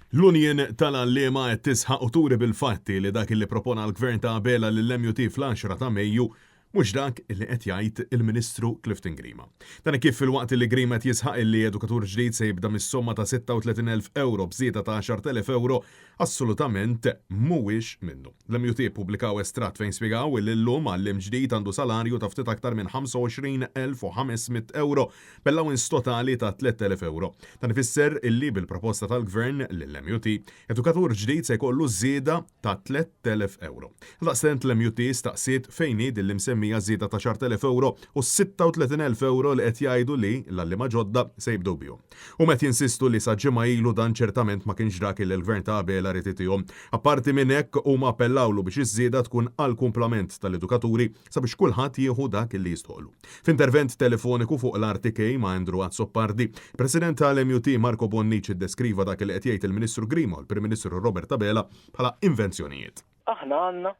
L-Union tal-Għalliema qed tisħaq u turi bil-fatti li dak li propona l-Gvern ta' Abela lill-MUT fl-10 ta' Mejju mhux dak li qed jgħid il-Ministru Clifton Grima. Dan hekk kif filwaqt li Grima qed jisħaq illi edukatur ġdid se jibda mis-somma ta' 36,000 ewro b'żieda ta' 10,000 ewro assolutament mhuwiex minnu. L-MUT ppubblikaw estratt fejn spjegaw illi llum għalliem ġdid għandu salarju ta' ftit aktar minn 25,500 ewro b'allowance totali ta' 3,000 ewro. Dan ifisser illi bil-proposta tal-Gvern lill-MUT, edukatur ġdid se jkollu żieda ta' 3,000 ewro. Għaldaqstant l-MUT staqsiet fejn hi din l-imsemmija żieda ta' 10,000 ewro u 36,000 ewro li qed jgħidu li l-għalliema ġodda se jibdew bihom. Huma qed jinsistu li sa ġimgħa ilu dan ċertament ma kienx dak li l-Gvern ta' Abela ried itihom. Apparti minn hekk huma appellawlu biex iż-żieda tkun għall-kumplament tal-edukaturi sabiex kulħadd jieħu dak li jistħoqqlu. F'intervent telefoniku fuq l-RTK ma' Andrew Azzopardi, il-President tal-MUT Marco Bonnici ddeskriva dak li qed jgħid il-Ministru Grima u l-Prim Ministru Robert Abela bħala invenzjonijiet. Aħna għandna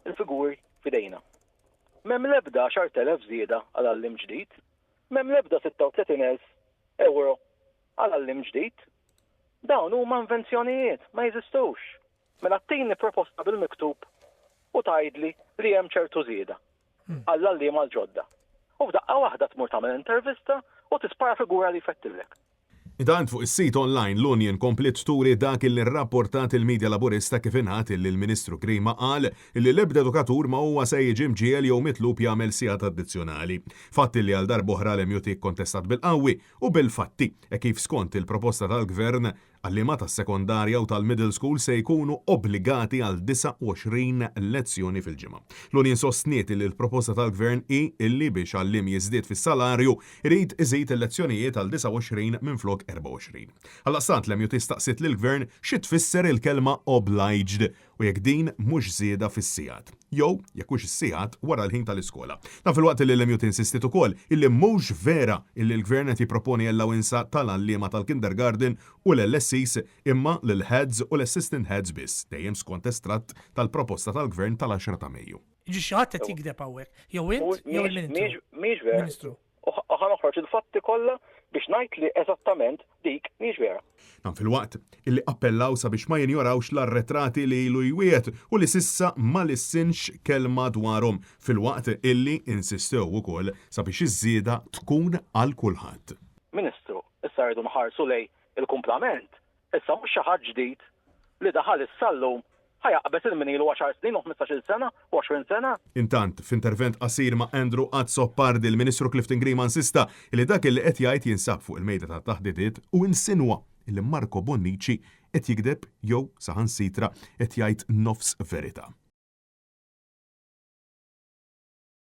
l-figuri f'idejna. M'hemm l-ebda 10,000 żieda għal għalliem ġdid, m'hemm l-ebda 36,000 ewro għal għalliem ġdid. Dawn huma invenzjonijiet, ma jeżistux. Mela tini proposta bil-miktub u tgħidli li hemm ċertu żieda għall-għalliema l-ġodda. U f'daqqa waħda tmur tagħmel intervista u tispara figura li jfettillek. Intant fuq is-sit online l-Union kompliet turi dak illi rrapportat il-media Laburista kif ingħad illi l-Ministru Grima qal illi l-ebda edukatur ma huwa se jiġi mġiegħel jew mitlub jagħmel sigħat addizzjonali. Fatt illi għal darb'oħra l-MUT kkontestat bil-qawwi u bil-fatti hekk kif skont il-proposta tal-Gvern Għalliema tas-sekondarja u tal-middle school se jkunu obbligati għal 29 lezzjoni fil-ġimgħa. L-union sostniet illi l-proposta tal-Gvern hi illi biex għalliem jiżdied fis-salarju jrid iżid il-lezzjonijiet għal 29 minflok 24. Għaldaqstant l-MUT staqsiet lill-Gvern xi tfisser il-kelma obliged u jekk din mhux żieda fis-sigħat, jew jekk hux is-sigħat wara l-ħin tal-iskola. Dan filwaqt li l-MUT insistiet ukoll illi mhux vera illi l-Gvern qed jipproponi allowance tal-għalliema tal-kindergarten u l-LSEs imma lill-heads u l-assistant heads biss, dejjem skont estratt tal-proposta tal-Gvern tal-10 ta' Mejju. Jiġifieri xi ħadd qed jigdeb hawnhekk, jew int jew il-Ministru. Mhix vera. Ministru. U ħa noħroġ il-fatti kollha biex ngħid li eżattament dik mhijiex vera. Dan filwaqt illi appellaw sabiex ma jinjorawx l-arretrati li ilu jwiegħed u li s'issa ma lissinx kelma dwarhom filwaqt illi insistew ukoll sabiex iż-żieda tkun għal kulħadd. Ministru, issa rridu nħarsu lejn il-kumplament. Issa mhux xi ħadd ġdid li daħal issa llum ħa jaqbeż 'il min ilu għaxar snin u ħmistax-il sena u 20 sena. Intant, f'intervent qasir ma' Andrew Azzopardi, il-Ministru Clifton Grima insista li dak li qed jgħid jinsab fuq il-mejda tat-taħdidiet u insinwa li Marco Bonnici qed jigdeb jew saħansitra qed jgħid nofs verità.